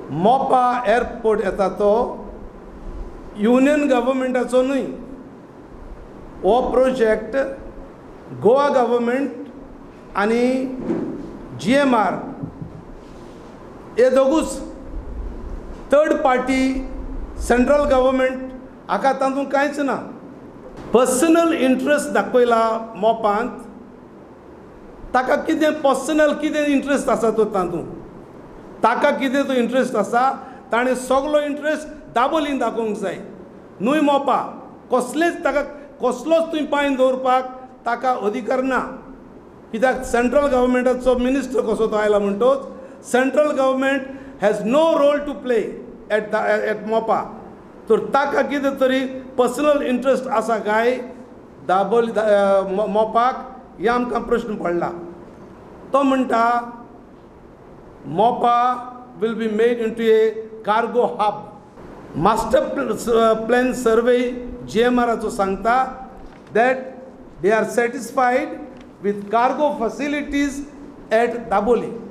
Mopa airport येता तो union गव्हर्मेंटाचो न्हय. हो प्रोजेक्ट गोवा गव्हर्मेंट आनी GMR हे दोगूच, थर्ड पार्टी सेंट्रल गव्हर्मेंट हाका तातूंत कांयच ना. पर्सनल इंट्रस्ट दाखयला मोपांत, ताका कितें पर्सनल कितें इंट्रस्ट आसा तो तातूंत, ताका कितें तो इंट्रस्ट आसा, ताणें सगलो इंट्रस्ट दाबोलीन दाखोवंक जाय न्हय मोपा. कसलेच ताका कसलोच थंय पांय दवरपाक ताका अधिकार ना, कित्याक सेंट्रल गव्हर्मेंटाचो मिनिस्टर कसो तो आयला म्हणटोच central government has no role to play at at Mopa. तर ताका कितें तरी पर्सनल इंट्रस्ट आसा काय दाबोली मोपाक, हे आमकां प्रश्न पडला. तो म्हणटा Mopa will be made into a cargo hub. Master plan survey GMRाचो सांगता that they are satisfied with cargo facilities at Dabolim.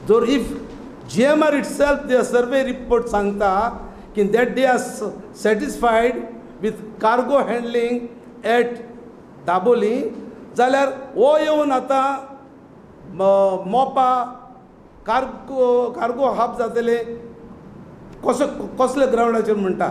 जर if GMR itself their survey report सांगता की that they are satisfied with cargo handling at Dabolim, जाल्यार हो येवन आतां Mopa cargo cargo hub जातले कसो कसल्या ग्रावंडाचेर म्हणटा.